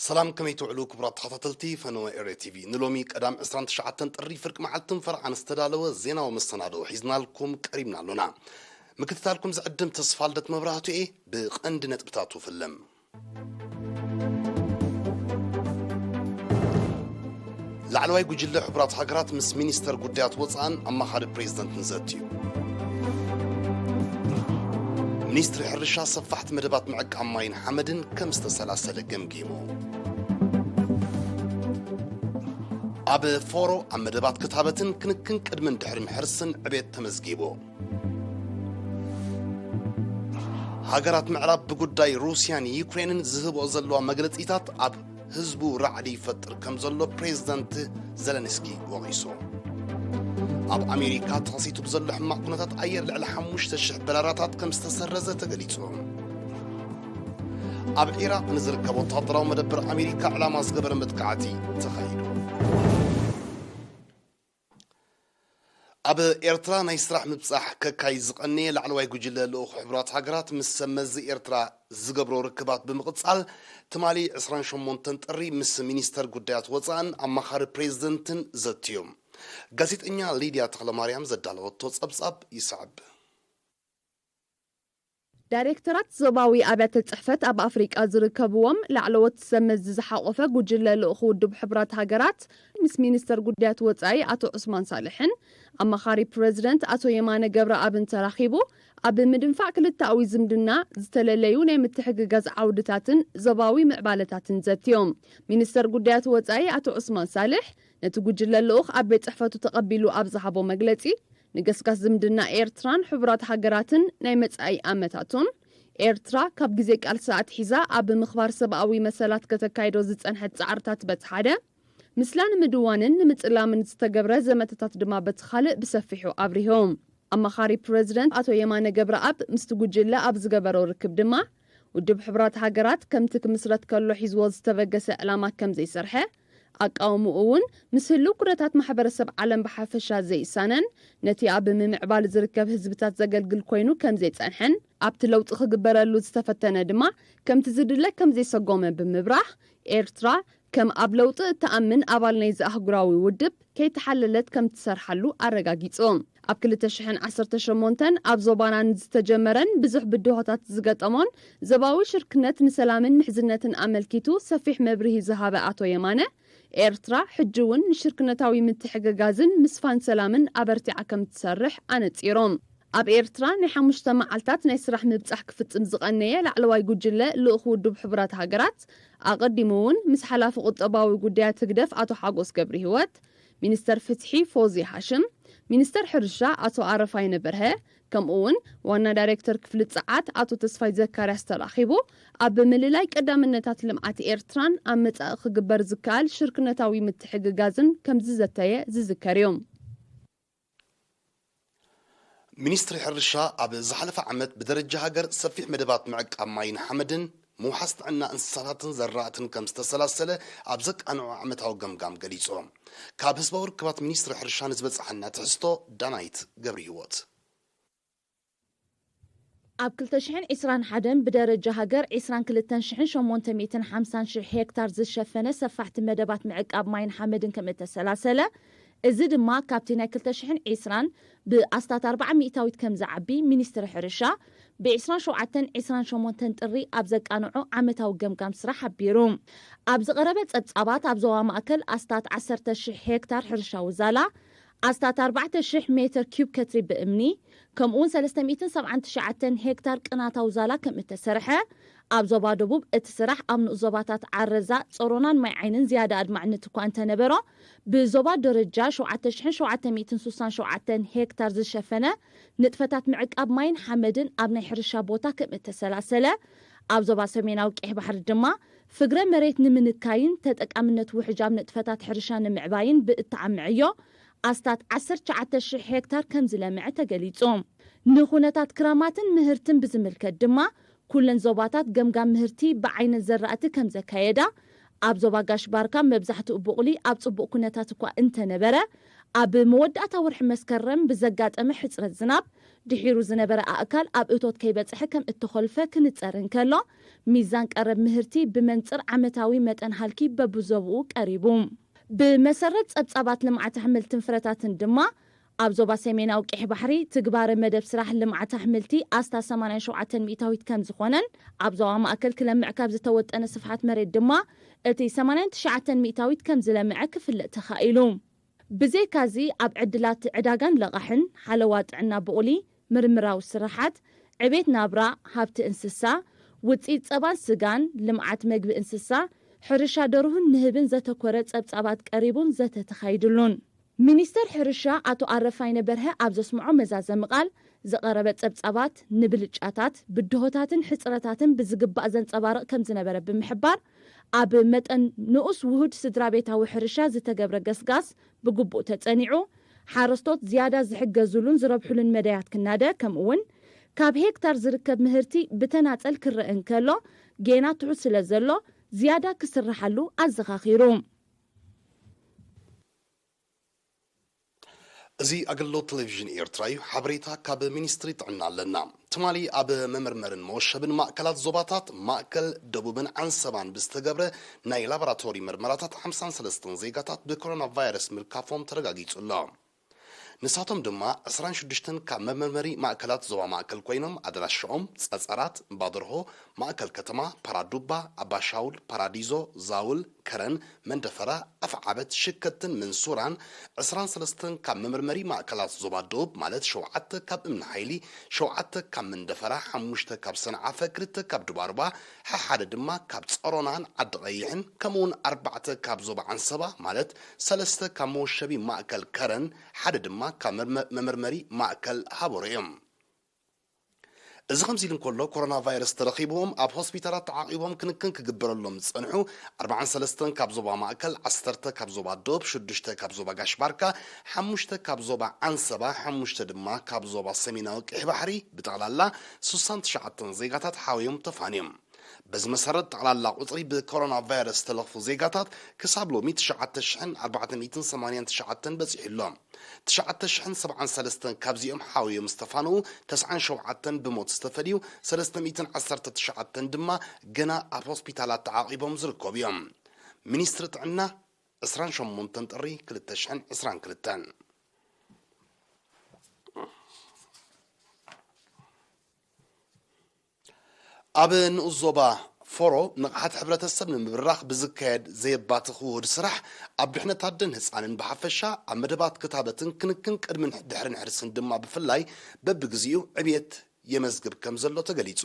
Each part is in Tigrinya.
ሰላም፣ ከመይ ትውዕሉ ክቡራት ተኸታተልቲ ፈነወ ኤረ ቲቪ? ንሎሚ ቀዳም ዕስራን ትሽዓተን ጥሪ ፍርቂ መዓልትን ፈርዓን ዝተዳለወ ዜናዊ መሰናድኦ ሒዝናልኩም ቀሪብና ኣሎና። ምክትታልኩም ዝዕድም ተስፋልደት መብራህቱ እየ። ብቐንዲ ነጥብታቱ ፍልም። ላዕለዋይ ጉጅለ ሕቡራት ሃገራት ምስ ሚኒስተር ጉዳያት ወፃእን ኣማኻሪ ፕሬዝደንትን ዘትዩ። ሚኒስትሪ ሕርሻ ሰፋሕቲ መደባት ምዕቃብ ማይን ሓመድን ከም ዝተሰላሰለ ገምጊሙ። ኣብ ፎሮ ኣብ መደባት ክታበትን ክንክን ቅድምን ድሕርን ሕርስን ዕቤት ተመዝጊቡ። ሃገራት ምዕራብ ብጉዳይ ሩስያን ዩክሬንን ዝህብኦ ዘለዋ መግለጺታት ኣብ ህዝቡ ራዕዲ ይፈጥር ከም ዘሎ ፕሬዝደንት ዘለንስኪ ወቒሱ። ኣብ ኣሜሪካ ተኸሲቱ ብዘሎ ሕማቕ ኩነታት ኣየር ልዕሊ ሓሙሽተ ሽሕ በረራታት ከም ዝተሰረዘ ተገሊጹ። ኣብ ዒራቕ ንዝርከብ ወታደራዊ መደበር ኣሜሪካ ዕላማ ዝገበረ መጥቃዕቲ ተኻይዱ። ኣብ ኤርትራ ናይ ስራሕ ምብጻሕ ከካይ ዝቐነየ ላዕለዋይ ጉጅለ ልኡኽ ሕቡራት ሃገራት ምስ ሰብ መዚ ኤርትራ ዝገብሮ ርክባት ብምቕጻል፣ ትማሊ ዕስራን ሸሞንተን ጥሪ ምስ ሚኒስተር ጉዳያት ወጻእን ኣማኻሪ ፕሬዝደንትን ዘትዮም። ጋዜጠኛ ሊድያ ተኽለማርያም ዘዳለወቶ ጸብጻብ ይስዕብ። ዳይሬክተራት ዞባዊ ኣብያተ ጽሕፈት ኣብ ኣፍሪቃ ዝርከብዎም ላዕለዎት ሰብ መዚ ዝሓቖፈ ጉጅለ ልኡኽ ውድብ ሕቡራት ሃገራት ምስ ሚኒስተር ጉዳያት ወጻኢ ኣቶ ዑስማን ሳልሕን ኣማኻሪ ፕረዚደንት ኣቶ የማነ ገብረኣብን ተራኺቡ ኣብ ምድንፋዕ ክልተኣዊ ዝምድና ዝተለለዩ ናይ ምትሕግጋዝ ዓውድታትን ዞባዊ ምዕባለታትን ዘትዮም። ሚኒስተር ጉዳያት ወጻኢ ኣቶ ዑስማን ሳልሕ ነቲ ጉጅለ ልኡኽ ኣብ ቤት ጽሕፈቱ ተቐቢሉ ኣብ ዝሃቦ መግለጺ፣ ንገስጋስ ዝምድና ኤርትራን ሕቡራት ሃገራትን ናይ መጻኢ ኣመታቱን፣ ኤርትራ ካብ ግዜ ቃልሲ ኣትሒዛ ኣብ ምኽባር ሰብኣዊ መሰላት ከተካይዶ ዝጸንሐት ጻዕርታት በቲ ሓደ፣ ምስላ ንምድዋንን ንምጽላምን ዝተገብረ ዘመተታት ድማ በቲ ካልእ ብሰፊሑ ኣብሪሆም። ኣማኻሪ ፕረዚደንት ኣቶ የማነ ገብረኣብ ምስቲ ጉጅለ ኣብ ዝገበሮ ርክብ ድማ፣ ውድብ ሕቡራት ሃገራት ከምቲ ክምስረት ከሎ ሒዝዎ ዝተበገሰ ዕላማ ከም ዘይሰርሐ፣ ኣቃውምኡ እውን ምስ ህልው ኩነታት ማሕበረሰብ ዓለም ብሓፈሻ ዘይሳነን ነቲ ኣብ ምምዕባል ዝርከብ ህዝብታት ዘገልግል ኮይኑ ከም ዘይጸንሐን ኣብቲ ለውጢ ክግበረሉ ዝተፈተነ ድማ ከምቲ ዝድለ ከም ዘይሰጎመ ብምብራህ፣ ኤርትራ ከም ኣብ ለውጢ እትኣምን ኣባል ናይዚ ኣህጉራዊ ውድብ ከይተሓለለት ከም ትሰርሓሉ ኣረጋጊጹ። ኣብ ክልተ ሽሕን ዓሰርተ ሸሞንተን ኣብ ዞባና ንዝተጀመረን ብዙሕ ብድሆታት ዝገጠሞን ዞባዊ ሽርክነት ንሰላምን ምሕዝነትን ኣመልኪቱ ሰፊሕ መብርሂ ዝሃበ ኣቶ የማነ፣ ኤርትራ ሕጂ እውን ንሽርክነታዊ ምትሕግጋዝን ምስፋን ሰላምን ኣበርቲዓ ከም ትሰርሕ ኣነጺሮም። ኣብ ኤርትራ ናይ ሓሙሽተ መዓልታት ናይ ስራሕ ምብጻሕ ክፍጽም ዝቐነየ ላዕለዋይ ጉጅለ ልኡኽ ውድብ ሕቡራት ሃገራት፣ ኣቐዲሙ እውን ምስ ሓላፊ ቁጠባዊ ጉዳያት ህግደፍ ኣቶ ሓጎስ ገብረሂወት፣ ሚኒስተር ፍትሒ ፎዚ ሃሽም፣ ሚኒስተር ሕርሻ ኣቶ ኣረፋይነ በርሀ፣ ከምኡ እውን ዋና ዳይሬክተር ክፍሊ ጸዓት ኣቶ ተስፋይ ዘካርያስ ተራኺቡ ኣብ ምልላይ ቀዳምነታት ልምዓት ኤርትራን ኣብ መጻኢ ክግበር ዝከኣል ሽርክነታዊ ምትሕግጋዝን ከም ዝዘተየ ዝዝከር እዩ። ሚኒስትሪ ሕርሻ ኣብ ዝሓለፈ ዓመት ብደረጃ ሃገር ሰፊሕ መደባት ምዕቃብ ማይን ሓመድን ምውሓስ ጥዕና እንስሳታትን ዘራእትን ከም ዝተሰላሰለ ኣብ ዘቃንዖ ዓመታዊ ገምጋም ገሊጹ። ካብ ህዝባዊ ርክባት ሚኒስትሪ ሕርሻ ንዝበጽሓና ትሕዝቶ ዳናይት ገብረ ህይወት። ኣብ ክልተ ሽሕን ዕስራን ሓደን ብደረጃ ሃገር ዕስራን ክልተን ሽሕን ሸሞንተ ሚእትን ሓምሳን ሽሕ ሄክታር ዝሸፈነ ሰፋሕቲ መደባት ምዕቃብ ማይን ሓመድን ከም እተሰላሰለ፣ እዚ ድማ ካብቲ ናይ ክልተ ሽሕን ዕስራን ብኣስታት ኣርባዓ ሚእታዊት ከም ዝዓቢ ሚኒስትሪ ሕርሻ ብዕስራን ሸውዓተን ዕስራን ሸሞንተን ጥሪ ኣብ ዘቃንዖ ዓመታዊ ገምጋም ስራሕ ሓቢሩ። ኣብ ዝቐረበ ጸብጻባት ኣብ ዞባ ማእከል ኣስታት ዓሰርተ ሽሕ ሄክታር ሕርሻዊ ዛላ፣ ኣስታት ኣርባዕተ ሽሕ ሜትር ኪዩብ ከትሪ ብእምኒ፣ ከምኡውን ሰለስተ ሚእትን ሰብዓን ትሽዓተን ሄክታር ቅናታዊ ዛላ ከም እተሰርሐ፣ ኣብ ዞባ ደቡብ እቲ ስራሕ ኣብ ንኡስ ዞባታት ዓረዛ፣ ጾሮናን ማይ ዓይንን ዝያዳ ኣድማዕነት እኳ እንተነበሮ፣ ብዞባ ደረጃ ሸውዓተ ሽሕን ሸውዓተ ሚእትን ስሳን ሸውዓተን ሄክታር ዝሸፈነ ንጥፈታት ምዕቃብ ማይን ሓመድን ኣብ ናይ ሕርሻ ቦታ ከም እተሰላሰለ፣ ኣብ ዞባ ሰሜናዊ ቀይሕ ባሕሪ ድማ ፍግረ መሬት ንምንካይን ተጠቃምነት ውሕጅ ኣብ ንጥፈታት ሕርሻ ንምዕባይን ብእተዓምዐዮ ኣስታት ዓሰርተ ትሽዓተ ሽሕ ሄክታር ከም ዝለምዐ ተገሊጹ። ንኹነታት ክራማትን ምህርትን ብዝምልከት ድማ፣ ኩለን ዞባታት ገምጋም ምህርቲ ብዓይነት ዘራእቲ ከም ዘካየዳ፣ ኣብ ዞባ ጋሽ ባርካ መብዛሕትኡ ቡቕሊ ኣብ ጽቡቕ ኩነታት እኳ እንተነበረ፣ ኣብ መወዳእታ ወርሒ መስከረም ብዘጋጠመ ሕጽረት ዝናብ ድሒሩ ዝነበረ ኣእካል ኣብ እቶት ከይበጽሐ ከም እተኾልፈ ክንጸር እንከሎ፣ ሚዛን ቀረብ ምህርቲ ብመንጽር ዓመታዊ መጠን ሃልኪ በብዞብኡ ቀሪቡ። ብመሰረት ጸብጻባት ልምዓት ኣሕምልትን ፍረታትን ድማ፣ ኣብ ዞባ ሰሜናዊ ቀይሕ ባሕሪ ትግባረ መደብ ስራሕ ልምዓት ኣሕምልቲ ኣስታት ሰማንያን ሸውዓተን ሚእታዊት ከም ዝኾነን፣ ኣብ ዞባ ማእከል ክለምዕ ካብ ዝተወጠነ ስፍሓት መሬት ድማ እቲ ሰማንያን ትሽዓተን ሚእታዊት ከም ዝለምዐ ክፍለጥ ተኻኢሉ። ብዘይካዚ ኣብ ዕድላት ዕዳጋን ለቓሕን፣ ሓለዋ ጥዕና ብቑሊ፣ ምርምራዊ ስራሓት፣ ዕቤት ናብራ፣ ሃብቲ እንስሳ፣ ውፅኢት ፀባን ስጋን፣ ልምዓት መግቢ እንስሳ፣ ሕርሻ ደርሁን ንህብን ዘተኮረ ፀብፃባት ቀሪቡን ዘተ ተኻይድሉን። ሚኒስተር ሕርሻ ኣቶ ኣረፋይነ በርሀ ኣብ ዘስምዖ መዛዘሚ ቃል፣ ዝቐረበ ጸብጻባት ንብልጫታት፣ ብድሆታትን ሕጽረታትን ብዝግባእ ዘንጸባርቕ ከም ዝነበረ ብምሕባር፣ ኣብ መጠን ንኡስ ውሁድ ስድራ ቤታዊ ሕርሻ ዝተገብረ ገስጋስ ብግቡእ ተጸኒዑ፣ ሓረስቶት ዝያዳ ዝሕገዙሉን ዝረብሑሉን መዳያት ክናደ፣ ከምኡ'ውን ካብ ሄክታር ዝርከብ ምህርቲ ብተናጸል ክረአ እንከሎ፣ ጌና ትሑት ስለ ዘሎ፣ ዝያዳ ክስርሓሉ ኣዘኻኺሩ። እዚ ኣገልግሎት ቴሌቪዥን ኤርትራ እዩ። ሓበሬታ ካብ ሚኒስትሪ ጥዕና ኣለና። ትማሊ ኣብ መመርመርን መወሸብን ማእከላት ዞባታት ማእከል፣ ደቡብን ዓንሰባን ብዝተገብረ ናይ ላቦራቶሪ መርመራታት ሓምሳን ሰለስተን ዜጋታት ብኮሮና ቫይረስ ምርካፎም ተረጋጊጹ ኣሎ። ንሳቶም ድማ ዕስራን ሽዱሽተን ካብ መመርመሪ ማእከላት ዞባ ማእከል ኮይኖም፣ ኣድራሻኦም ጸጸራት፣ ባደርሆ፣ ማእከል ከተማ፣ ፓራዱባ፣ ኣባሻውል፣ ፓራዲዞ፣ ዛውል፣ ከረን፣ መንደፈራ፣ ኣፍዓበት፣ ሽከትን ምንሱራን፣ ዕስራን ሰለስተን ካብ መመርመሪ ማእከላት ዞባ ደቡብ፣ ማለት ሸውዓተ ካብ እምኒ ሓይሊ፣ ሸውዓተ ካብ መንደፈራ፣ ሓሙሽተ ካብ ሰንዓፈ፣ ክልተ ካብ ዱባርባ፣ ሓሓደ ድማ ካብ ጸሮናን ዓዲ ቀይሕን፣ ከምኡውን ኣርባዕተ ካብ ዞባ ዓንሰባ፣ ማለት ሰለስተ ካብ መወሸቢ ማእከል ከረን፣ ሓደ ድማ ካብ መርመ-፣ መመርመሪ ማእከል ሃበሮ እዮም። እዚ ከምዚ ኢሉ እንከሎ፣ ኮሮና ቫይረስ ተረኺብዎም ኣብ ሆስፒታላት ተዓቒቦም ክንክን ክግበረሎም ዝጸንሑ ኣርባዓን ሰለስተን ካብ ዞባ ማእከል፣ ዓሰርተ ካብ ዞባ ዶብ፣ ሽዱሽተ ካብ ዞባ ጋሽ ባርካ፣ ሓሙሽተ ካብ ዞባ ዓንሰባ፣ ሓሙሽተ ድማ ካብ ዞባ ሰሜናዊ ቀይሕ ባሕሪ፣ ብጠቕላላ ስሳን ትሽዓተን ዜጋታት ሓውዮም ተፋንዮም። በዚ መሰረት፣ ጠቕላላ ቁጽሪ ብኮሮና ቫይረስ ዝተለኽፉ ዜጋታት ክሳብ ሎሚ ትሽዓተ ሽሕን ኣርባዕተ ሚእትን ሰማንያን ትሽዓተን በጺሑ ኣሎ። ትሽዓተ ሽሕን ሰብዓን ሰለስተን ካብዚኦም ሓውዮም ዝተፋንኡ፣ ተስዓን ሸውዓተን ብሞት ዝተፈልዩ፣ ሰለስተ ሚእትን ዓሰርተ ትሽዓተን ድማ ገና ኣብ ሆስፒታላት ተዓቒቦም ዝርከቡ እዮም። ሚኒስትሪ ጥዕና፣ ዕስራን ሸሞንተን ጥሪ ክልተ ሽሕን ዕስራን ክልተን። ኣብ ንኡስ ዞባ ፎሮ ንቕሓት ሕብረተሰብ ንምብራኽ ብዝካየድ ዘየባትኽ ውሁድ ስራሕ፣ ኣብ ድሕነት ኣደን ህጻንን ብሓፈሻ፣ ኣብ መደባት ክታበትን ክንክን ቅድምን ድሕርን ሕርስን ድማ ብፍላይ በብግዜኡ ዕብየት የመዝግብ ከም ዘሎ ተገሊጹ።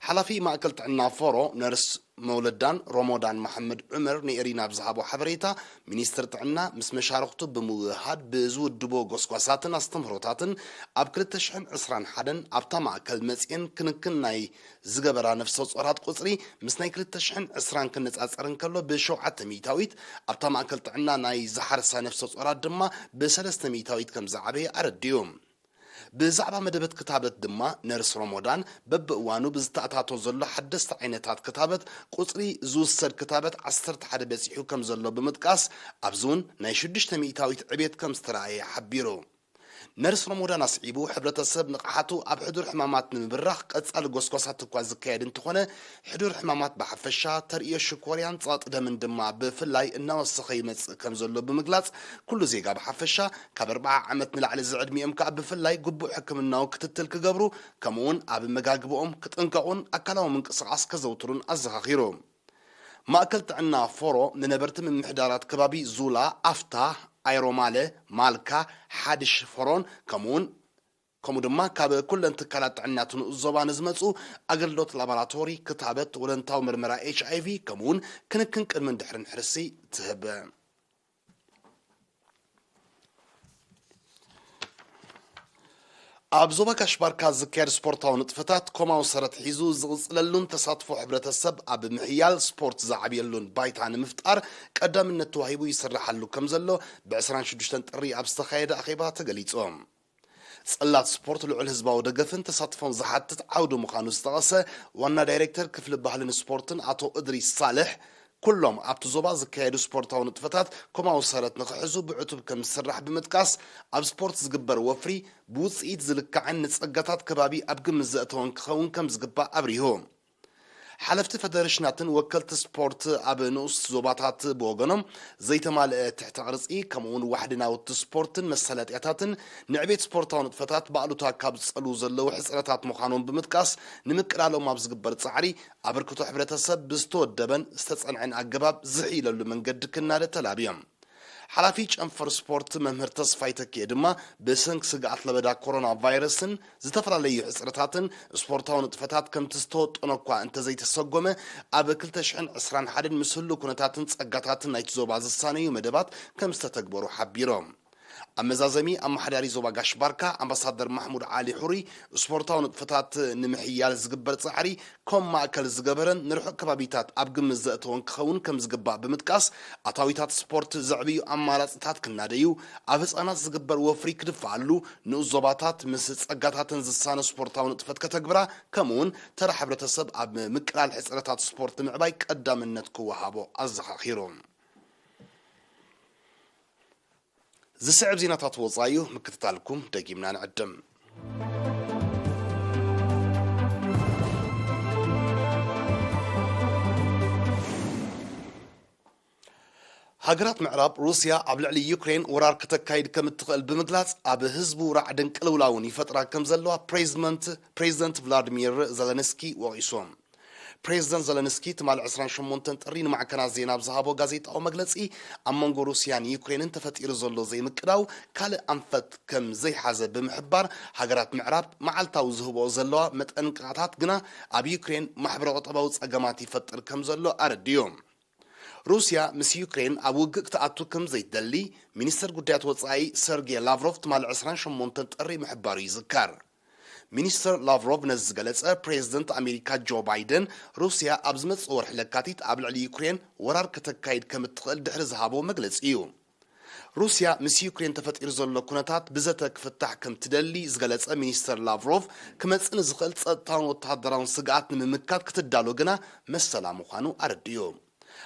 ሓላፊ ማእከል ጥዕና ፎሮ ነርስ መውለዳን ሮሞዳን መሓመድ ዑመር ንኤሪና ኣብ ዝሃቦ ሓበሬታ፣ ሚኒስትር ጥዕና ምስ መሻርኽቱ ብምውህሃድ ብዝውድቦ ጎስጓሳትን ኣስተምህሮታትን፣ ኣብ ክልተ ሽሕን ዕስራን ሓደን ኣብታ ማእከል መጽኤን ክንክን ናይ ዝገበራ ነፍሰ ጾራት ቁጽሪ ምስ ናይ ክልተ ሽሕን ዕስራን ክነጻጸር እንከሎ ብሸውዓተ ሚእታዊት፣ ኣብታ ማእከል ጥዕና ናይ ዝሓርሳ ነፍሰ ጾራት ድማ ብሰለስተ ሚእታዊት ከም ዝዓበየ ኣረዲኡ። ብዛዕባ መደበት ክታበት ድማ ነርስ ሮሞዳን በብእዋኑ ብዝተኣታቶ ዘሎ ሓደስቲ ዓይነታት ክታበት ቁጽሪ ዝውሰድ ክታበት ዓሰርተ ሓደ በጺሑ ከም ዘሎ ብምጥቃስ፣ ኣብዚ እውን ናይ ሽዱሽተ ሚእታዊት ዕብየት ከም ዝተረኣየ ሓቢሩ። ነርስ ሮሞዳን ኣስዒቡ፣ ሕብረተሰብ ንቕሓቱ ኣብ ሕዱር ሕማማት ንምብራኽ ቀጻሊ ጎስጓሳት እኳ ዝካየድ እንተኾነ፣ ሕዱር ሕማማት ብሓፈሻ፣ ተርእዮ ሽኮርያን ጸቕጢ ደምን ድማ ብፍላይ እናወሰኸ ይመጽእ ከም ዘሎ ብምግላጽ፣ ኩሉ ዜጋ ብሓፈሻ፣ ካብ ኣርብዓ ዓመት ንላዕሊ ዝዕድሚኦም ከኣ ብፍላይ ግቡእ ሕክምናዊ ክትትል ክገብሩ፣ ከምኡውን ኣብ መጋግብኦም ክጥንቀቑን ኣካላዊ ምንቅስቓስ ከዘውትሩን ኣዘኻኺሩ። ማእከል ጥዕና ፎሮ ንነበርቲ ምምሕዳራት ከባቢ ዙላ፣ ኣፍታ፣ ኣይሮማለ፣ ማልካ፣ ሓድሽ ፎሮን ከምኡውን ከምኡ ድማ ካብ ኩለን ትካላት ጥዕና እቲ ንኡስ ዞባ ንዝመጹ ኣገልግሎት ላቦራቶሪ፣ ክታበት፣ ወለንታዊ ምርመራ ኤች ኣይ ቪ፣ ከምኡውን ክንክን ቅድምን ድሕርን ሕርሲ ትህብ። ኣብ ዞባ ጋሽ ባርካ ዝካየድ ስፖርታዊ ንጥፈታት ኮማዊ ሰረት ሒዙ ዝቕጽለሉን ተሳትፎ ሕብረተሰብ ኣብ ምሕያል ስፖርት ዝዓብየሉን ባይታ ንምፍጣር ቀዳምነት ተዋሂቡ ይስራሓሉ ከም ዘሎ ብ ዕስራን ሽዱሽተን ጥሪ ኣብ ዝተኻየደ ኣኼባ ተገሊጹ። ጽላት ስፖርት ልዑል ህዝባዊ ደገፍን ተሳትፎን ዝሓትት ዓውዲ ምዃኑ ዝጠቐሰ ዋና ዳይሬክተር ክፍሊ ባህልን ስፖርትን ኣቶ እድሪስ ሳልሕ፣ ኩሎም ኣብቲ ዞባ ዝካየዱ ስፖርታዊ ንጥፈታት ኮማዊ ሰረት ንኽሕዙ ብዕቱብ ከም ዝስራሕ ብምጥቃስ፣ ኣብ ስፖርት ዝግበር ወፍሪ ብውፅኢት ዝልካዕን ንፀጋታት ከባቢ ኣብ ግምት ዘእተወን ክኸውን ከም ዝግባእ ኣብሪሁ። ሓለፍቲ ፈደረሽናትን ወከልቲ ስፖርት ኣብ ንኡስ ዞባታት ብወገኖም፣ ዘይተማልአ ትሕተ ቅርጺ፣ ከምኡውን ዋሕዲ ናውቲ ስፖርትን መሳለጥያታትን ንዕቤት ስፖርታዊ ንጥፈታት ብኣሉታ ካብ ዝጸልዉ ዘለዉ ሕጽረታት ምዃኖም ብምጥቃስ፣ ንምቅላሎም ኣብ ዝግበር ጻዕሪ ኣበርክቶ ሕብረተሰብ ብዝተወደበን ዝተጸንዐን ኣገባብ ዝሕይለሉ መንገዲ ክናደ ተላብዮም። ሓላፊ ጨንፈር ስፖርት መምህር ተስፋይ ተኪኤ ድማ፣ ብሰንኪ ስግኣት ለበዳ ኮሮና ቫይረስን ዝተፈላለዩ ሕጽረታትን፣ ስፖርታዊ ንጥፈታት ከምቲ ዝተወጠኖ እኳ እንተዘይተሰጎመ፣ ኣብ ክልተ ሽሕን ዕስራን ሓደን ምስ ህሉው ኩነታትን ጸጋታትን ናይቲ ዞባ ዝሳነዩ መደባት ከም ዝተተግበሩ ሓቢሮም። ኣብ መዛዘሚ፣ ኣመሓዳሪ ዞባ ጋሽ ባርካ ኣምባሳደር ማሕሙድ ዓሊ ሑሪ፣ ስፖርታዊ ንጥፈታት ንምሕያል ዝግበር ጻዕሪ ከም ማእከል ዝገበረን ንርሑቕ ከባቢታት ኣብ ግምት ዘእተወን ክኸውን ከም ዝግባእ ብምጥቃስ፣ ኣታዊታት ስፖርት ዘዕብዩ ኣማራጺታት ክናደዩ፣ ኣብ ህጻናት ዝግበር ወፍሪ ክድፍኣሉ፣ ንኡስ ዞባታት ምስ ጸጋታተን ዝሳነ ስፖርታዊ ንጥፈት ከተግብራ፣ ከምኡውን ተራ ሕብረተሰብ ኣብ ምቅላል ሕጽረታት ስፖርት ምዕባይ ቀዳምነት ክወሃቦ ኣዘኻኺሩ። ዝስዕብ ዜናታት ወጻኢ እዩ፣ ምክትታልኩም ደጊምና ንዕድም። ሃገራት ምዕራብ፣ ሩስያ ኣብ ልዕሊ ዩክሬን ወራር ከተካይድ ከም እትኽእል ብምግላጽ፣ ኣብ ህዝቡ ራዕድን ቅልውላውን ይፈጥራ ከም ዘለዋ ፕሬዝመንት-፣ ፕሬዝደንት ቭላድሚር ዘለንስኪ ወቒሱ። ፕሬዝደንት ዘለንስኪ ትማሊ ዕስራን ሸሞንተን ጥሪ ንማዕከናት ዜና ኣብ ዝሃቦ ጋዜጣዊ መግለጺ፣ ኣብ መንጎ ሩስያን ዩክሬንን ተፈጢሩ ዘሎ ዘይምቅዳው ካልእ ኣንፈት ከም ዘይሓዘ ብምሕባር፣ ሃገራት ምዕራብ መዓልታዊ ዝህብኦ ዘለዋ መጠንቀቕታት ግና ኣብ ዩክሬን ማሕበረ-ቁጠባዊ ጸገማት ይፈጥር ከም ዘሎ ኣረዲኡ። ሩስያ ምስ ዩክሬን ኣብ ውግእ ክትኣቱ ከም ዘይትደሊ ሚኒስተር ጉዳያት ወጻኢ ሰርጌ ላቭሮቭ ትማሊ ዕስራን ሸሞንተን ጥሪ ምሕባሩ ይዝከር። ሚኒስተር ላቭሮቭ ነዚ ዝገለጸ፣ ፕሬዝደንት ኣሜሪካ ጆ ባይደን ሩስያ ኣብ ዝመጽእ ወርሒ ለካቲት ኣብ ልዕሊ ዩክሬን ወራር ከተካይድ ከም እትኽእል ድሕሪ ዝሃቦ መግለጺ እዩ። ሩስያ ምስ ዩክሬን ተፈጢሩ ዘሎ ኩነታት ብዘተ ክፍታሕ ከም ትደሊ ዝገለጸ ሚኒስተር ላቭሮቭ፣ ክመጽእ ንዝኽእል ጸጥታውን ወተሃደራውን ስግኣት ንምምካት ክትዳሎ ግና መሰላ ምዃኑ ኣረዲኡ።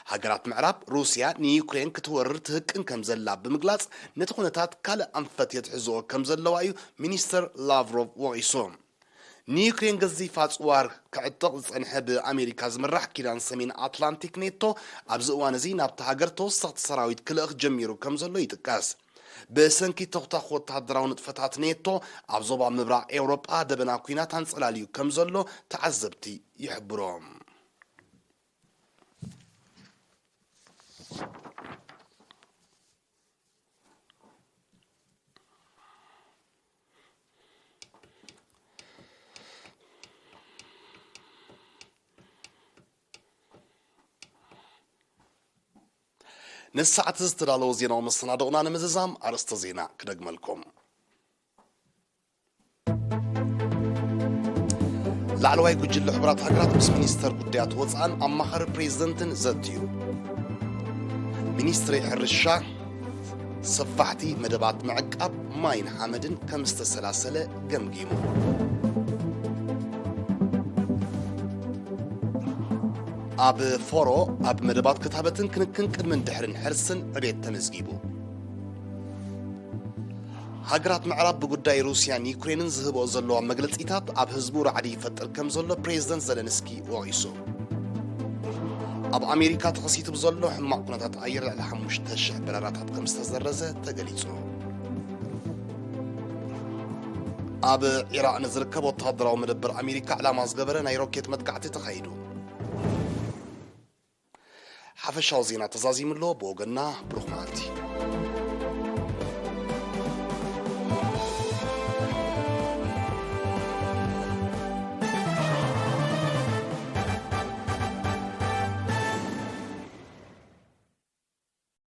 ሃገራት ምዕራብ፣ ሩስያ ንዩክሬን ክትወርር ትህቅን ከም ዘላ ብምግላጽ፣ ነቲ ኩነታት ካልእ ኣንፈት የትሕዝኦ ከም ዘለዋ እዩ ሚኒስተር ላቭሮቭ ወቒሱ። ንዩክሬን ገዚፍ ኣጽዋር ክዕጥቕ ዝጸንሐ ብኣሜሪካ ዝምራሕ ኪዳን ሰሜን ኣትላንቲክ ኔቶ፣ ኣብዚ እዋን እዚ ናብታ ሃገር ተወሰኽቲ ሰራዊት ክልእኽ ጀሚሩ ከም ዘሎ ይጥቀስ። ብሰንኪ ተኹታኹ ወተሃደራዊ ንጥፈታት ኔቶ፣ ኣብ ዞባ ምብራቕ ኤውሮጳ ደበና ኲናት ኣንጸላልዩ ከም ዘሎ ተዓዘብቲ ይሕብሩ። ነዚ ሰዓት እዚ ዝተዳለወ ዜናዊ መሰናድኦና ንምዝዛም ኣርእስተ ዜና ክደግመልኩም። ላዕለዋይ ጉጅለ ሕቡራት ሃገራት ምስ ሚኒስተር ጉዳያት ወጻእን ኣማኻሪ ፕሬዝደንትን ዘትዩ። ሚኒስትሪ ሕርሻ ሰፋሕቲ መደባት ምዕቃብ ማይን ሓመድን ከም ዝተሰላሰለ ገምጊሙ። ኣብ ፎሮ ኣብ መደባት ክታበትን ክንክን ቅድምን ድሕርን ሕርስን ዕቤት ተመዝጊቡ። ሃገራት ምዕራብ ብጉዳይ ሩስያን ዩክሬንን ዝህብኦ ዘለዋ መግለጺታት ኣብ ህዝቡ ራዕዲ ይፈጥር ከም ዘሎ ፕሬዝደንት ዘለንስኪ ወቒሱ። ኣብ ኣሜሪካ ተኸሲቱ ብዘሎ ሕማቕ ኩነታት ኣየር ልዕሊ ሓሙሽተ ሽሕ በረራታት ከም ዝተሰረዘ ተገሊጹ። ኣብ ዒራቕ ንዝርከብ ወተሃደራዊ መደበር ኣሜሪካ ዕላማ ዝገበረ ናይ ሮኬት መጥቃዕቲ ተኻይዱ። ሓፈሻዊ ዜና ተዛዚሙ ኣሎ። ብወገንና ብሩኽ መዓልቲ።